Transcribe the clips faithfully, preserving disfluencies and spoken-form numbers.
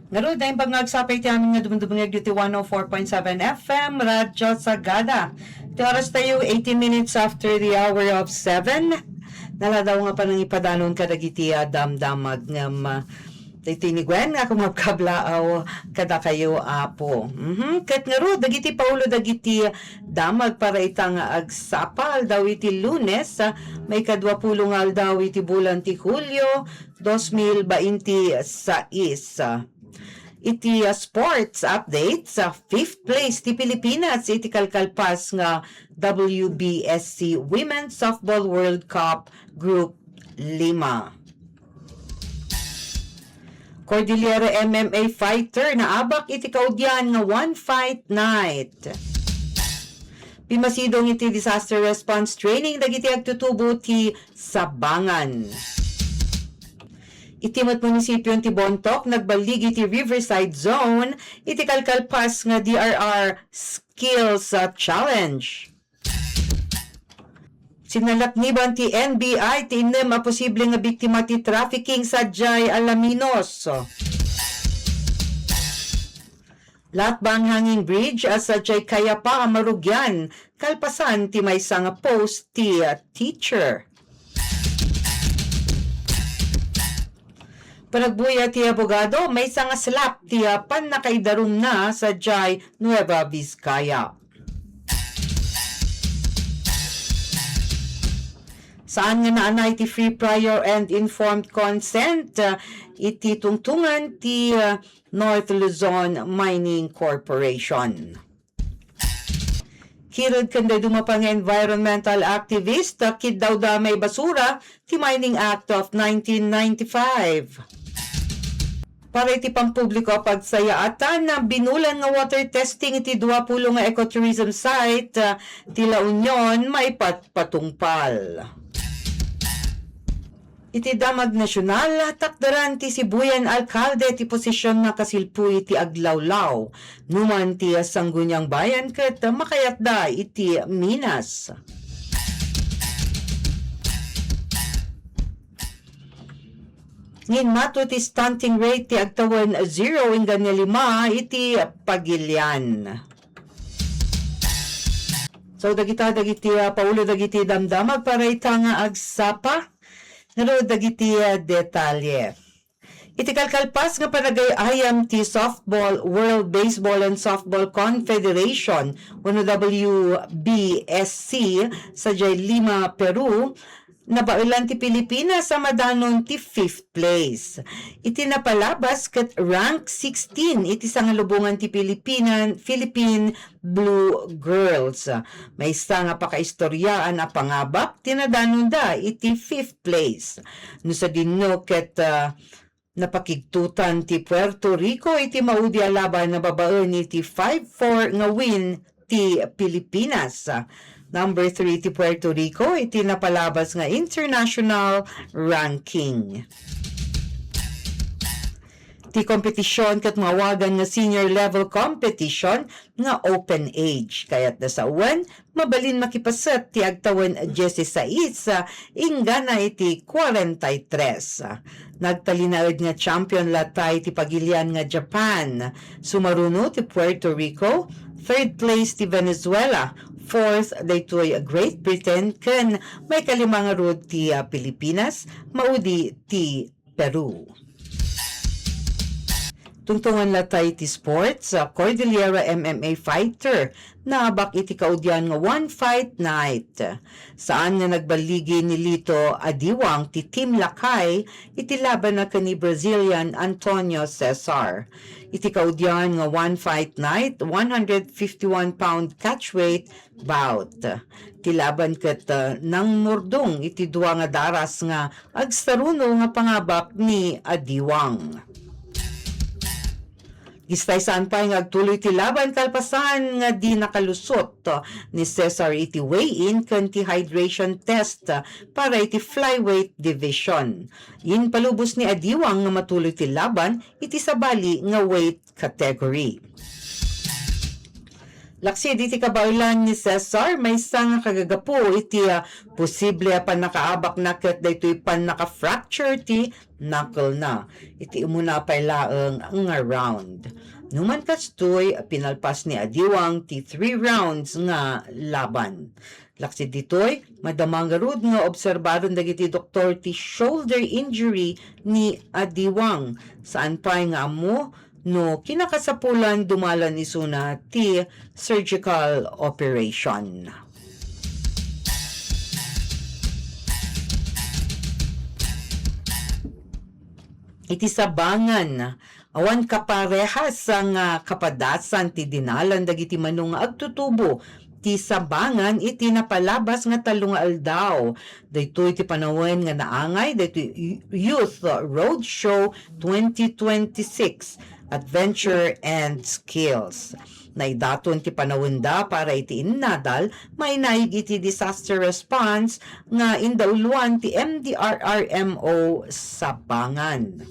Ngarud, naimbag nga agsapa iti amin nga dumdumngeg iti one oh four point seven F M Radyo Sagada. Ti oras tayo, eighteen minutes after the hour of seven. Naladaw nga panangipadanon kadagiti, ah, damdamag ngem, ah, daytoy ni Gwen nga kumabkablaaw kadakayo, Apo. Mhm. Ket ngarud, dagiti paulo dagiti damag para ita nga agsapa, aldaw iti Lunes, ah, maikadua pulo nga aldaw iti bulan ti Hulio, dos mil bainti sais. Iti, ah, sports updates, ah, fifth place ti Pilipinas iti kalkalpas nga W B S C Women's Softball World Cup Group lima. Cordillera M M A fighter naabak iti kaudian nga One Fight Night. Pimasidong iti disaster response training dagiti agtutubo ti Sabangan. Iti met munisipio ti Bontoc, nagballig iti Riverside Zone iti kalkalpas nga D R R Skills, ah, Challenge. Sinalakniban ti N B I ti innem a posible nga biktima ti trafficking sadiay Alaminos. Latbang Hanging Bridge a sadiay Cayapa a marugian kalpasan ti maysa nga post ti, ah, teacher. Panagbuya ti abogado, maysa nga slap ti, ah, pannakaidarumna sadiay Nueva Vizcaya. Saan nga naanay ti free, prior, and informed consent, ah, iti tungtungan ti, ah, North Luzon Mining Corporation. Kirud ken dadduma pay nga environmental activist, ah, kiddawda maibasura ti Mining Act of nineteen ninety-five. Para iti pampubliko a pagsayaatan, binulan nga water testing iti dua pulo nga ecotourism site, ah, ti La Union maipatpatungpal. Iti Damag Nasional, takderan ti Sibuyan alkalde ti posisyon nga kasilpuy ti aglawlaw. Numan ti Sangguniang Bayan ket makayatda iti Minas. Ngin mato ti stunting rate ti agtawen zero inggana lima iti pagilian. So, dagita dagiti, ah, paulo dagiti damdamag para ita nga agsapa. Ngarud dagiti, ah, detalye. Iti kalkalpas nga panagay-ayam ti Softball World Baseball and Softball Confederation wenno W B S C sadiay Lima, Peru, nabaelan ti Pilipinas a madanon ti fifth place. Iti napalabas ket rank sixteen iti sangalubongan ti Pilipinan, Philippine Blue Girls. Maysa nga pakaistoriaan a pangabak ti nadanonda iti fifth place. No sadino ket, ah, napakigtutan ti Puerto Rico iti maudi a laban a babaen iti five four nga win ti Pilipinas. Number three ti Puerto Rico iti napalabas nga international ranking. Ti kompetisyon ket maawagan nga senior level competition nga open age. Kayatda sawen, mabalin makipaset ti agtawen dieciséis, ah, inggana iti cuarenta y tres. Nagtalinaed nga champion latta iti pagilian nga Japan. Sumaruno ti Puerto Rico, third place ti Venezuela, fourth daytoy Great Britain, ken maikalima ngarud ti, ah, Pilipinas, maudi ti Peru. Tungtungan latta iti sports, ah, Cordillera M M A fighter naabak iti kaudian nga One Fight Night. Saan nga nagballigi ni Lito Adiwang ti Team Lakay iti labanna ken ni Brazilian Antonio Cesar. Iti kaudian nga One Fight Night, one hundred fifty-one pound catchweight bout. Ti laban ket, ah, nangmurdong iti dua nga daras nga agsaruno nga pangabak ni Adiwang. Kasta, saan pay nga agtuloy ti laban kalpasan nga di nakalusot ni Cesar iti weigh-in ken ti hydration test para iti flyweight division. Impalubos ni Adiwang nga matuloy ti laban iti sabali nga weight category. Laksi diti kabaelan ni Cesar, maysa nga kagagapu iti, ah, posible a pannakaabakna ket daytoy pannaka-fracture ti knuckle na. Iti umuna pay laeng nga round. Numan kastoy, pinalpas ni Adiwang ti three rounds nga laban. Laksi ditoy, madama ngarud nga obserbaren dagiti doktor ti shoulder injury ni Adiwang. Saan pay nga ammo no kinakasapulan dumalan isuna ti surgical operation. Iti Sabangan, awan kaparehas nga kapadasan ti dinalan dagiti mano nga agtutubo ti Sabangan iti napalabas nga tallo nga aldaw. Daytoy ti panawen nga naangay daytoy Youth Roadshow twenty twenty-six, Adventure and Skills. Naidaton ti panawenda para iti innadal, mainaig iti disaster response nga indauloan ti M D R R M O Sabangan.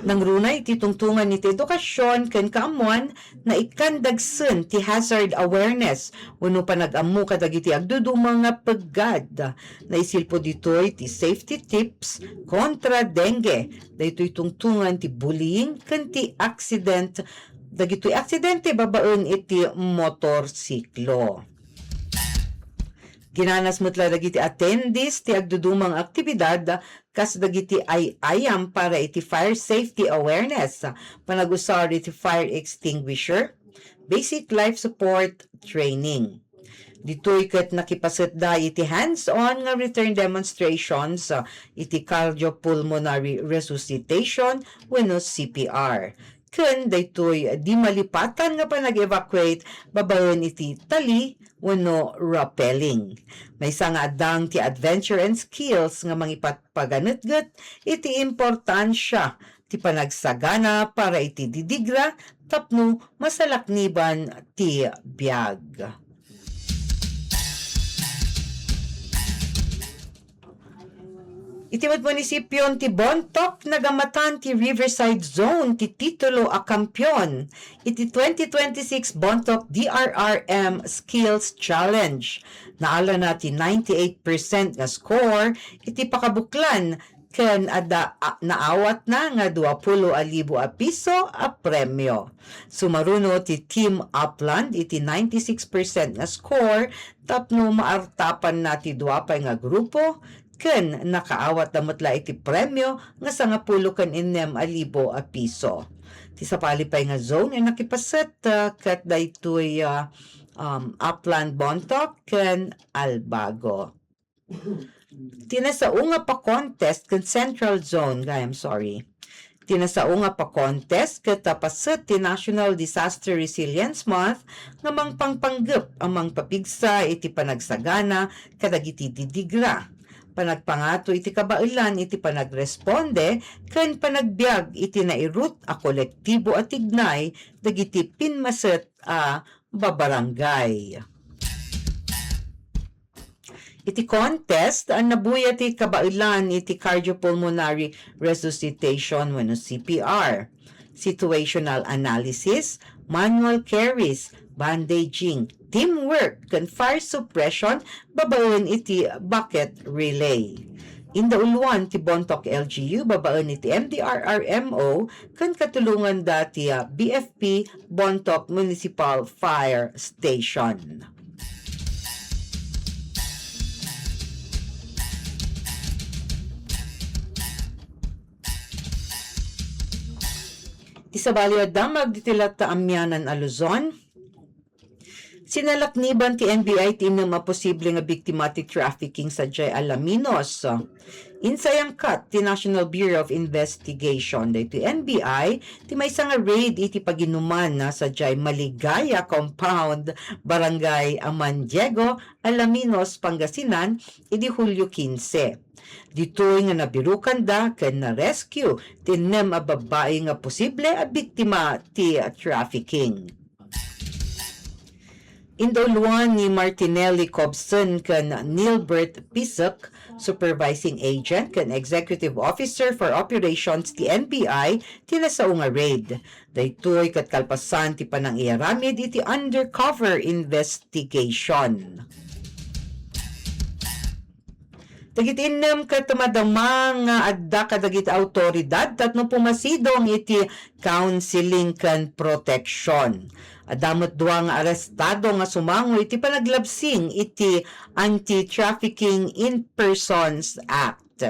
Nangruna iti tungtungan iti edukasyon ken kaammuan, naikkan dagsen ti hazard awareness wenno panag-ammo kadagiti agduduma nga peggad. Naisilpo ditoy ti safety tips kontra dengue, daytoy tungtungan ti bullying ken ti accident, dagitoy aksidente babaen iti motorsiklo. Ginanas met la dagiti attendees ti agduduma nga aktibidad kas dagiti ay-ayam para iti fire safety awareness, panagusar iti fire extinguisher, basic life support training. Ditoy ket nakipasetda iti hands-on nga written demonstrations, ah, iti cardiopulmonary resuscitation wenno C P R. Ken daytoy di malipatan nga panag-evacuate babaen iti tali wenno rappelling. Maysa nga addang ti adventure and skills nga mangipat- paganetget iti importansia ti panagsagana para iti didigra tapno masalakniban ti biag. Iti met munisipion ti Bontoc, nagamatan ti Riverside Zone ti titulo a kampiyon iti twenty twenty-six Bontoc D R R M Skills Challenge. Naalana ti ninety-eight percent nga score iti pakabuklan ken adda a, naawatna nga duapulo a libo a piso a premio. Sumaruno ti Team Upland iti ninety-six percent nga score tapno maartapanna ti dua pay nga grupo ken nakaawatda met la iti premio nga sangapulo ken innem a libo a piso. Ti sapali pay nga zone a nakipaset, ah, ket daytoy, ah, um, Upland Bontoc ken Albago. Ti nasao nga pa-contest ken Central Zone, ay, I'm sorry. Ti nasao nga pa-contest ket paset ti National Disaster Resilience Month nga mangpangpanggep a mangpapigsa iti panagsagana kadagiti didigra, panagpangato iti kabaelan iti panagresponde ken panagbiag iti nairut a kolektibo a tignay dagiti pinmaset a babarangay. Iti contest, a nabuya ti kabaelan iti cardiopulmonary resuscitation wenno C P R, situational analysis, manual carries, bandaging, teamwork, ken fire suppression babaen iti bucket relay. Indauloan ti Bontoc L G U babaen iti M D R R M O ken katulongan da ti, ah, B F P Bontoc Municipal Fire Station. Ti sabali a damag diti latta amianan a Luzon, sinalakniban ti N B I ti innem a posible nga biktima ti trafficking sadiay Alaminos. Insayangkat ti National Bureau of Investigation daytoy N B I ti maysa nga raid iti paginuman na sadiay Maligaya Compound, Barangay Aman Diego, Alaminos, Pangasinan, idi Hulyo kinse. Ditoy nga nabirukanda ken na-rescue ti innem a babbai nga posible a biktima ti trafficking. Indauloan ni Martinelli Cobson ken Nilbert Pisek Supervising Agent ken Executive Officer for Operations ti N B I ti nasao nga raid. Daytoy ket kalpasan ti panangiyaramid iti undercover investigation. Dagiti innem ket madama nga adda kadagiti awtoridad tapno pumasidong iti counseling ken proteksyon. Adda met dua nga arestado nga sumango iti panaglabsing iti Anti-Trafficking in Persons Act.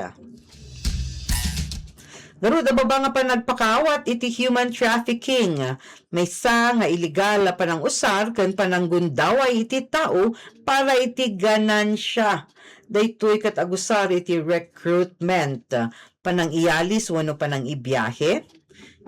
Ngarud a baba nga panagpakaawat iti human trafficking, maysa nga illegal a panangusar ken pananggundaway iti tao para iti ganansia. Daytoy ket agusar iti recruitment, panangiyalis wenno panangibiahe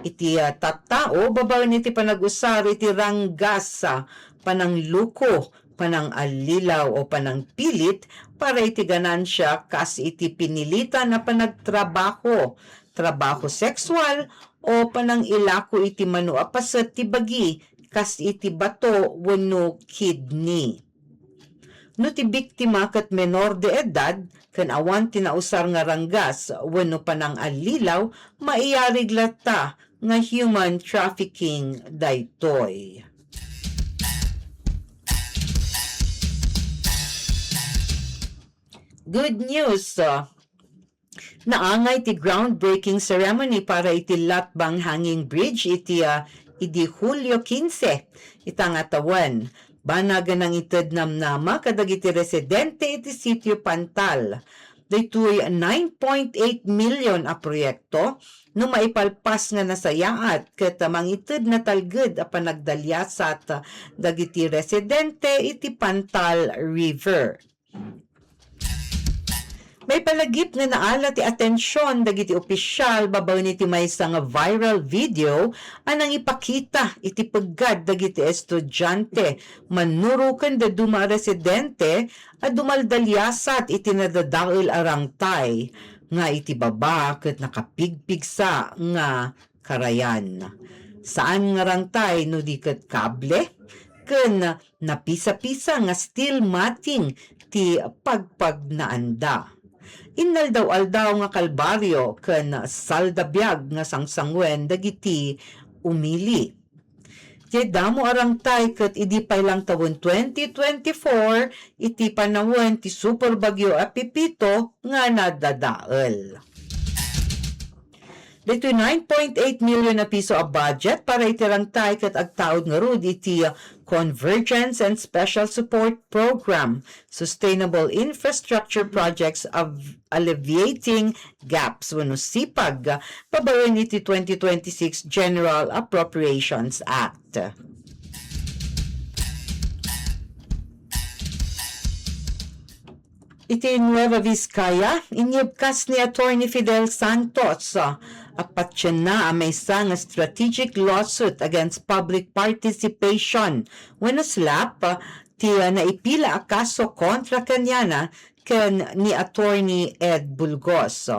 iti, ah, tattao babaen iti panagusar iti ranggas, ah, panangluko, panangallilaw o panangpilit para iti ganansia kas iti pinilitan a panagtrabaho, trabaho sexual, o panangilako iti mano a paset ti bagi kas iti bato wenno kidney. No ti biktima ket menor de edad ken awan ti nausar nga ranggas wenno panangallilaw, maiyarig latta nga human trafficking daytoy. Good news! Naangay ti groundbreaking ceremony para iti Latbang Hanging Bridge iti, ah, idi Hulyo kinse ita nga tawen. Banag a nangited namnama kadagiti residente iti Sitio Pantal. Daytoy nine point eight million a proyekto no maipalpas nga nasayaat ket mangited natalged a panagdaliasat dagiti residente iti Pantal River. Maipalagip nga naala ti atension dagiti opisial babaen iti maysa nga viral video a nangipakita iti peggad dagiti estudiante, mannuro ken dadduma a residente a dumaldaliasat iti nadadael a rangtay nga iti baba ket nakapigpigsa nga karayan. Saan nga rangtay no di ket kable ken napisa-pisa nga steel matting ti pagpagnaanda. Innaldaw-aldaw nga kalbario ken saldabiag nga sangsangoen dagiti umili. Diay damo a rangtay ket idi pay lang tawen twenty twenty-four, iti panawen ti Super Bagyo a Pepito nga nadadael. Daytoy nine point eight million a piso a budget para iti rangtay ket agtaud ngarud iti Convergence and Special Support Program, Sustainable Infrastructure Projects of Alleviating Gaps wenno sipag, babaen iti twenty twenty-six General Appropriations Act. Iti Nueva Vizcaya, inyebkas ni Attorney Fidel Santos, ah, a patienna a maysa nga strategic lawsuit against public participation wenno slap, ah, ti, ah, naipila a kaso kontra kaniana ken ni Attorney Ed Bulgos.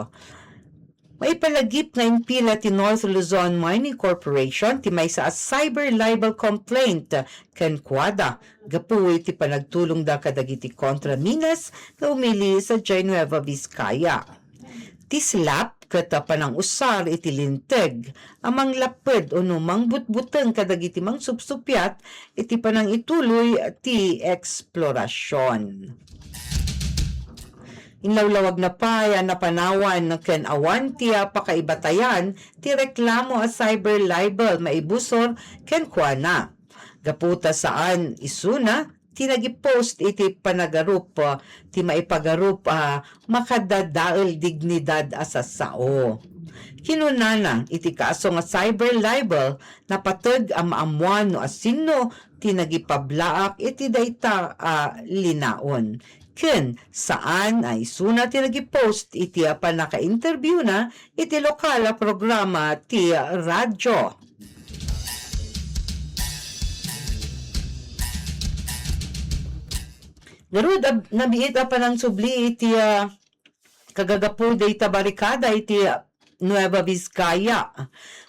Maipalagip nga impila ti North Luzon Mining Corporation ti maysa a cyber libel complaint kenkuada gapu iti panagtulongda kadagiti kontra minas nga umili sadiay Nueva Vizcaya. Ti slap ket panangusar iti linteg a manglapped wenno mangbutbuteng kadagiti mangsupsuppiat iti panangituloy ti eksplorasion. Inlawlawagna pay a napanawan ken awan ti, ah, pakaibatayan ti reklamo a cyber libel maibusor kenkuana. Gapu ta saan isuna ti nagi-post iti panagarup, ah, ti maipagarup a makadadael dignidad a sassao. Kinunana, iti kaso nga cyber libel, napateg a maammuan no asino ti nagipablaak iti dayta a linaon. Ken saan a isuna ti nagi-post iti a pannaka-interviewna iti lokal a programa ti radyo. Ngarud, ab-, nabiit a panangsubli iti, ah, kagagapu dayta barikada iti, ah, Nueva Vizcaya.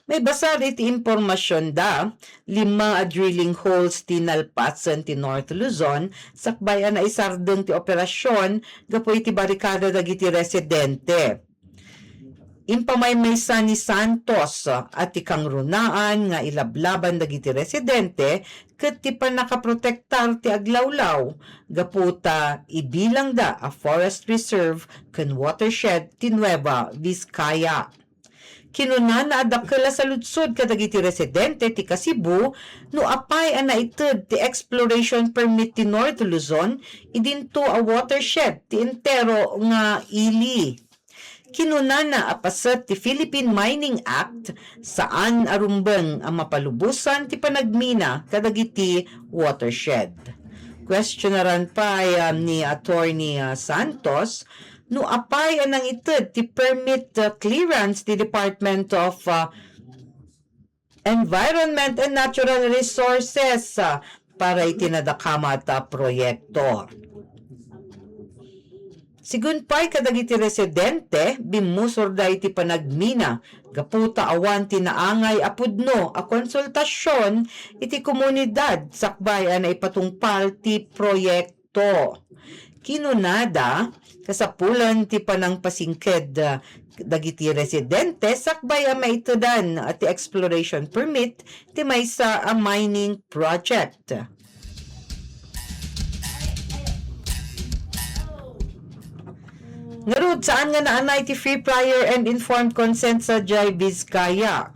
Maibasar iti impormasionda, lima a drilling holes ti nalpasen ti North Luzon sakbay a naisardeng ti operasion gapu iti barikada dagiti residente. Impamamaysa ni Santos a ti kangrunaan nga ilablaban dagiti residente ket ti pannakaprotektar ti aglawlaw gapu ta ibilangda a forest reserve ken watershed ti Nueva Vizcaya. Kinunana a dakkel a saludsod kadagiti residente ti Kasibu no apay a naited ti exploration permit ti North Luzon idinto a watershed ti entero nga ili. Kinunana a paset ti Philippine Mining Act, saan a rumbeng a mapalubosan ti panagmina kadagiti watershed. Questionaran pay, ah, ni Attorney, ah, Santos no apay a nangited ti permit, ah, clearance ti Department of, ah, Environment and Natural Resources, ah, para iti nadakamat a proyekto. Sigun pay kadagiti residente, bimmusorda iti panagmina gapu ta awan ti naangay a pudno a konsultasion iti komunidad sakbay a naipatungpal ti proyekto. Kinunada, kasapulan ti panangpasingked, ah, dagiti residente sakbay a maitedan ti exploration permit ti maysa a mining project. Ngarud, saan nga naanay ti free, prior, and informed consent sadiay Vizcaya.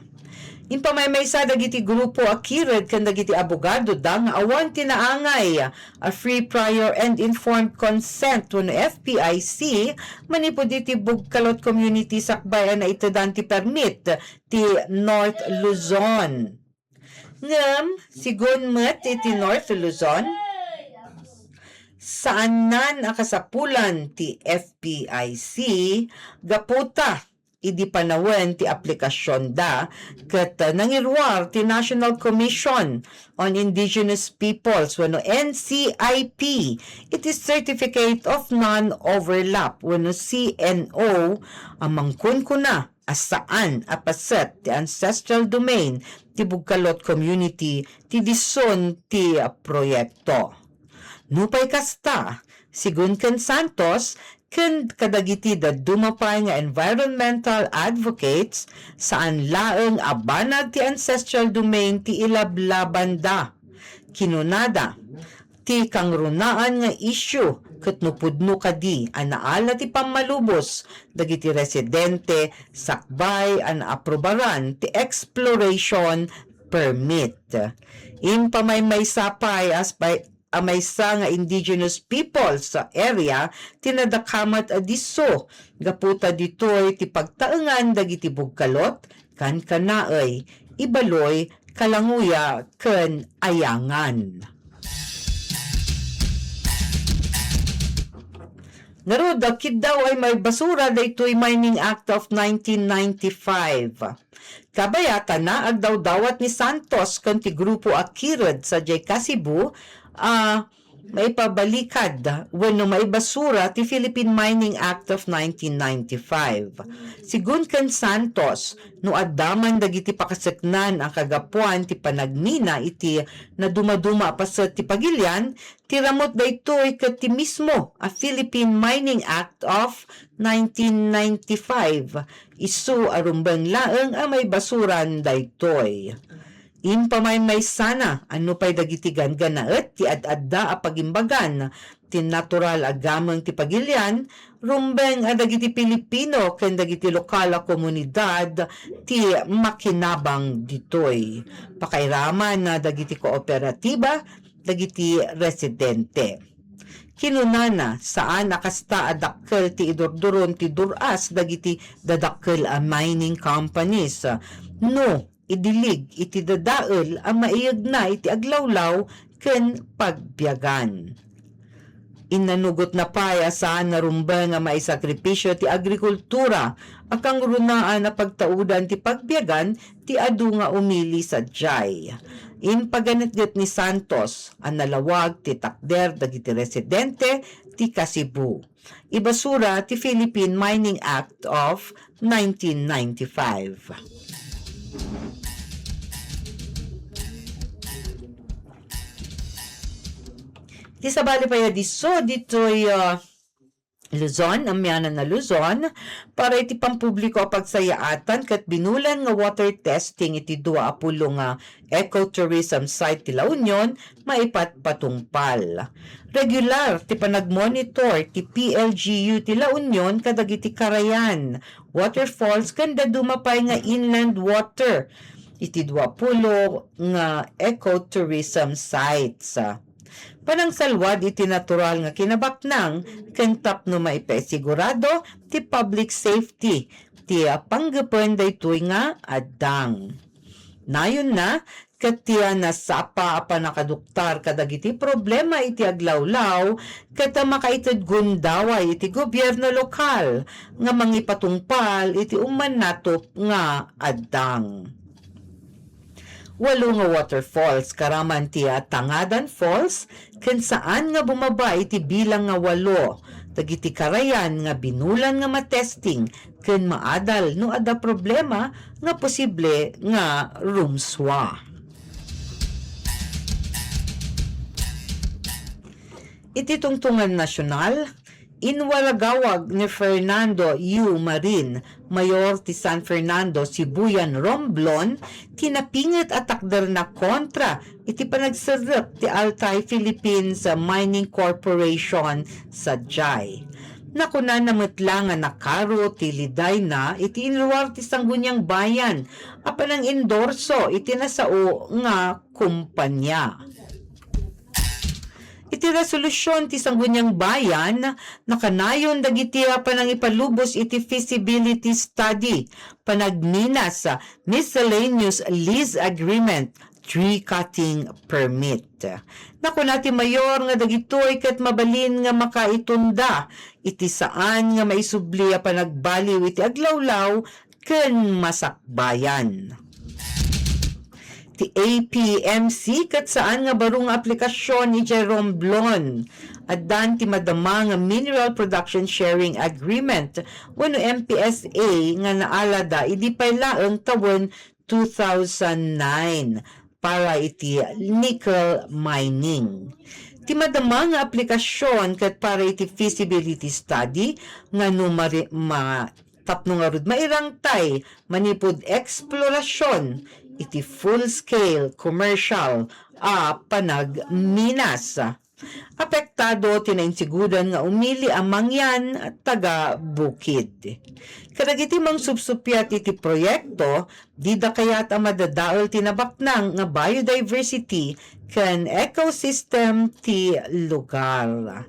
Impamaymaysa dagiti grupo a kired ken dagiti abogadoda nga awan ti naangay a free, prior, and informed consent wenno F P I C manipud iti Bugkalot Community sakbay a naitedan ti permit ti North Luzon. Ngem, sigun met iti North Luzon, saannan a kasapulan ti F P I C gapu ta idi panawen ti aplikasionda ket nangiruar ti National Commission on Indigenous Peoples wenno N C I P iti Certificate of Non-Overlap wenno C N O a mangkunkuna a saan a paset ti ancestral domain ti Bugkalot community ti disun ti proyekto. Nupay kasta, sigun ken Santos, ken kadagiti dadduma pay nga environmental advocates, saan laeng a banag ti ancestral domain ti ilablabanda. Kinunada, ti kangrunaan nga isyu ket no pudno kadi a naala ti pammalubos dagiti residente sakbay a naaprubaran ti exploration permit. Impamaymaysa pay a maysa nga indigenous peoples area ti nadakamat a disso gapu ta ditoy ti pagtaengan dagiti bugkalot, kankanaey, ibaloy, kalanguya, ken ayangan. Ngarud, kiddaw a maibasura daytoy Mining Act of nineteen ninety-five. Kabayatana, agdawdawat ni Santos ken ti grupo a kired sadiay Kasibu a maipabalikad wenno maibasura ti Philippine Mining Act of nineteen ninety-five. Sigun ken Santos, no adda man dagiti pakaseknan a kagapuan ti panagmina iti nadumaduma a paset ti pagilian, ti ramut daytoy ket ti mismo a Philippine Mining Act of nineteen ninety-five, isu a rumbeng laeng a maibasuran daytoy. Impamaymaysana a nupay dagiti ganggannaet ti ad-adda a pagimbagan ti natural a gameng ti pagilian, rumbeng a dagiti Pilipino ken dagiti lokal a komunidad ti makinabang ditoy. Pakairaman na dagiti kooperatiba dagiti residente. Kinunana, saan a kasta a dakkel ti idurduron ti dur-as dagiti dadakkel a mining companies no idilig iti dadael a maiyegna iti aglawlaw ken pagbiagan. Innanugotna pay a saan a rumbeng a maisakripisio ti agrikultura a kangrunaan a pagtaudan ti pagbiagan ti adu nga umili sadiay. Impaganetget ni Santos a nalawag ti takder dagiti residente ti Kasibu. ibasura ti Philippine Mining Act of nineteen ninety-five. Ti sabali pay a disso ditoy, ah, Luzon, amianan a Luzon, para iti pampubliko a pagsayaatan ket binulan nga water testing iti dua a pulo nga ecotourism site ti La Union, maipatpatungpal. Regular ti panagmonitor ti P L G U ti La Union kadagiti karayan, waterfalls, ken dadduma pay nga inland water iti dua a pulo nga ecotourism sites. Panangsalwad iti natural nga kinabaknang ken tapno maipasigurado ti public safety ti, ah, panggepen daytoy nga addang. Nayonna, ket ti, ah, nasapa a pannakaduktar kadagiti problema iti aglawlaw ket, ah, makaited gundaway iti gobierno lokal nga mangipatungpal iti umannatup nga addang. Walo nga waterfalls karaman ti, ah, Tangadan Falls ken saan nga bumaba iti bilang nga walo dagiti karayan nga binulan nga matesting ken maadal no adda problema nga posible nga rumsua. Iti tungtungan nasional, inwaragawag ni Fernando U. Marin, mayor ti San Fernando, Sibuyan, Romblon, ti napinget a takderna kontra iti panagserrek ti Altai Philippines Mining Corporation sadiay. Nakunana met la nga nakaro ti lidayna iti inruar ti Sangguniang Bayan a panang-endorso iti nasao nga kumpanya. Iti resolusion ti Sangguniang Bayan, nakanayon dagiti a panangipalubos iti feasibility study, panagminas, miscellaneous lease agreement, tree cutting permit. Nakuna ti mayor nga dagitoy ket mabalin nga makaitunda iti saan nga maisubli a panagbaliw iti aglawlaw ken masakbayan. Ti A P M C ket saan nga baro nga aplikasyon idiay Romblon. Addan ti madama nga Mineral Production Sharing Agreement wenno M P S A nga naalada idi pay laeng tawen two thousand nine para iti nickel mining. Ti madama nga aplikasyon ket para iti feasibility study nga no mari-, ma-, tapno ngarud mairangtay manipud eksplorasyon iti full-scale commercial a panagminas. Apektado ti nainsigodan nga umili a mangyan taga-bukid. Kadagiti mangsupsupiat iti proyekto, dida kayat a madadael ti nabaknang nga biodiversity ken ecosystem ti lugar.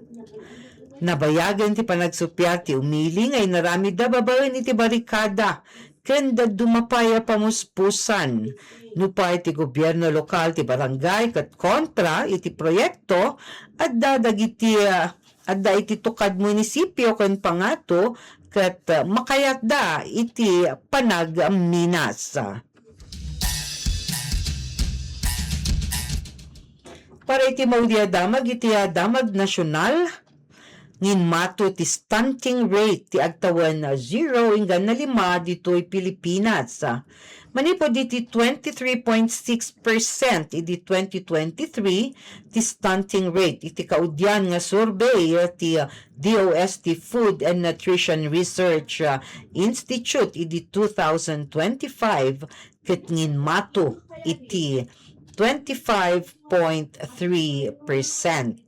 Nabayagen ti panagsuppiat ti umili nga inaramidda babaen iti barikada ken dadduma pay a pamuspusan. Nupay ti gobierno lokal ti barangay ket kontra iti proyekto, adda dagiti, ah, adda iti tukad munisipio ken pangato ket, ah, makayatda iti panagminas. Para iti maudi a damag iti, ah, Damag Nasional, nginmato ti stunting rate ti agtawen zero ingganna lima ditoy Pilipinas. Manipud iti twenty-three point six percent idi twenty twenty-three ti stunting rate iti kaudian nga survey ti D O S T Food and Nutrition Research, uh, Institute idi two thousand twenty-five ket nginmato iti twenty-five point three percent.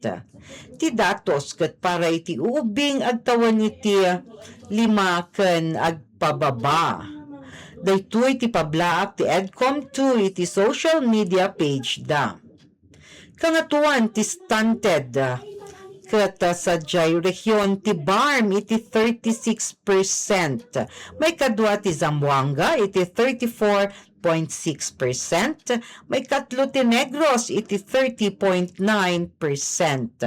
Ti datos ket para iti ubbing agtawen iti lima ken agpababa. Daytoy ti pablaak ti EDCOM two iti social media page da. Kangatoan ti stunted, ah, ket, ah, sadiay rehion ti BARMM iti thirty-six percent. Maikadua ti Zamboanga iti thirty-four point six percent. Maikatlo ti Negros iti thirty point nine percent.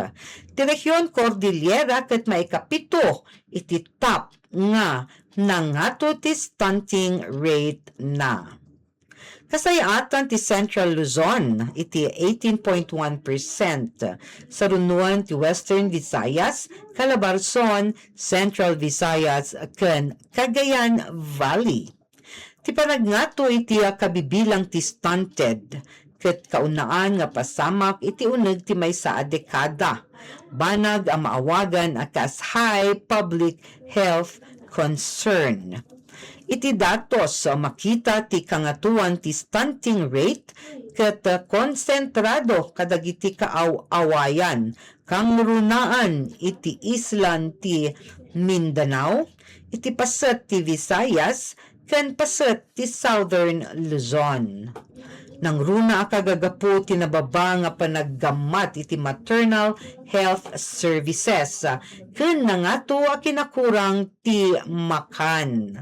Ti rehion Cordillera ket maikapito iti top nga nangato ti stunting rate na. Kasay-atan ti Central Luzon iti eighteen point one percent. Sarunuen ti Western Visayas, Calabarzon, Central Visayas, ken Cagayan Valley. Ti panagngato iti kabibilang ti stunted ket kaunaan nga pasamak iti uneg ti maysa a dekada, banag a maawagan a kas high public health concern. Iti datos, makita ti kangatoan ti stunting rate ket konsentrado kadagiti kaaw-awayan kangrunaan iti islan ti Mindanao, iti paset ti Visayas, ken paset ti Southern Luzon. Nangruna a kagagapu ti nababa nga panaggammat iti maternal health services, ken nangato a kinakurang ti makan.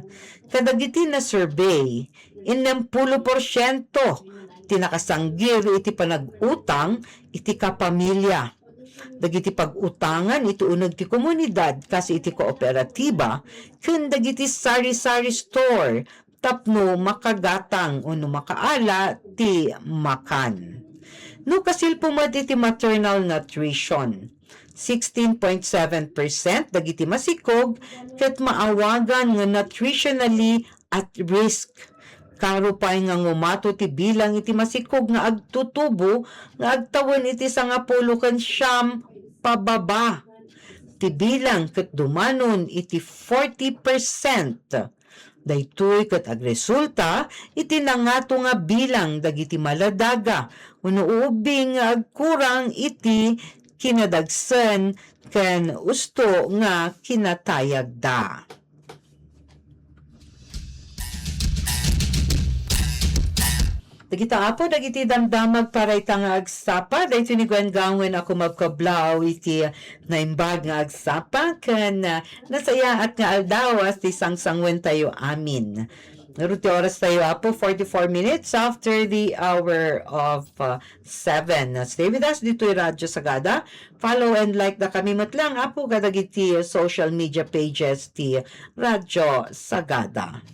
Kadagiti na-survey, ennem pulo porsiento ti nakasanggir iti panag-utang iti kapamilya. Dagiti pag-utangan iti uneg ti komunidad kas iti kooperatiba ken dagiti sari-sari store tapno makagatang wenno makaala ti makan. No kasilpo met iti maternal nutrition, sixteen point seven percent dagiti masikog ket maawagan nga nutritionally at risk. Karo pay nga ngumato ti bilang iti masikog nga agtutubo nga agtawen iti sangapulo ken siam pababa. Ti bilang ket dumanon iti forty percent. Daytoy ket agresulta iti nangato nga bilang dagiti maladaga wenno ubbing nga agkurang iti kinadagsen ken usto nga kinatayagda. Dagita, Apo, dagiti damdamag para ita nga agsapa, daytoy ni Gwen Gangwen a kumabkablaw iti naimbag nga agsapa, ken, ah, nasayaat nga aldaw a ti sangsangwentayo amin. Ngarud ti oras tayo, Apo, forty-four minutes after the hour of, uh, seven. Stay with us ditoy Radyo Sagada. Follow and like da kami met lang, Apo, kadagiti social media pages ti Radyo Sagada.